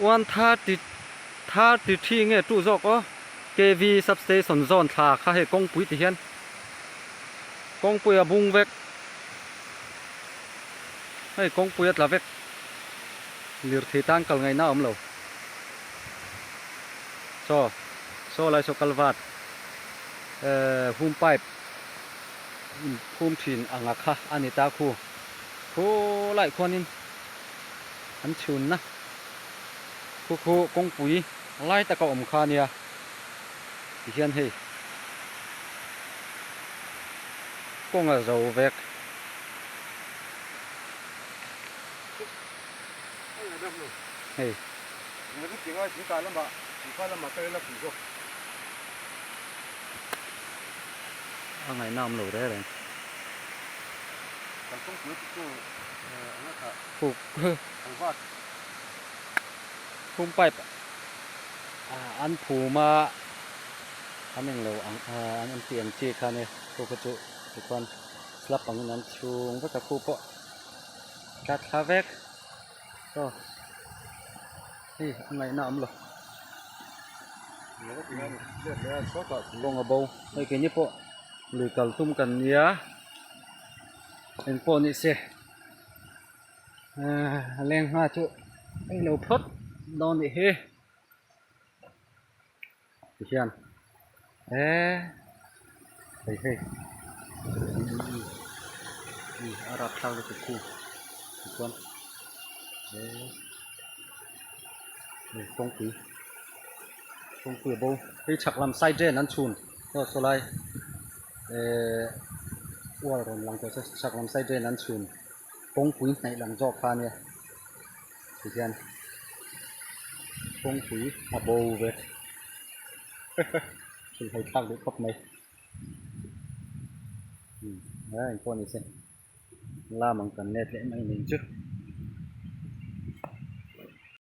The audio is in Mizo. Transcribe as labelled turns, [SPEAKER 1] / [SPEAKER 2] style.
[SPEAKER 1] 133 nge tu zawk aw KV substation zawn thla kha hei kawngpui ti hian kawngpui a bung vek hei kawngpui a tla vek lirthei tan kal ngaihna a awm lo saw saw lai saw kalvat ehh hum pipe in phum thin anga kha a ni ta khu khu lai khuanin an chhunna khu khu kawngpui lai taka awm kha ania tihian hei kawng a zo vek. Hei. A ngaihnam lo reng reng. Phum pipe an phum a an englo ang an tih ang chi kha nia khu kha chu tikhuan slab angin an chhung vek a khu pawh tla thla vek aw hei a ngaihna a awm lo kawng a bo hei keini pawh lui kal tum kan nia engpawh ni se. A leng hma chu ei lo phawt dawn nih hi tihian eee hei hei a rapthlak lutuk khu tichuan eee hei kawngpui kawngpui a bo hei chhak lam side drain an chhun aw saw lai eee wall rawn lang tawh se chhak lam side drain an chhun. Kawngpui hnaih lam zawk kha ania tihian kawngpui a bo vek thil hawi thlak duh khawp mai umm a engpawh ni se lam ang kan let leh mai nen chu.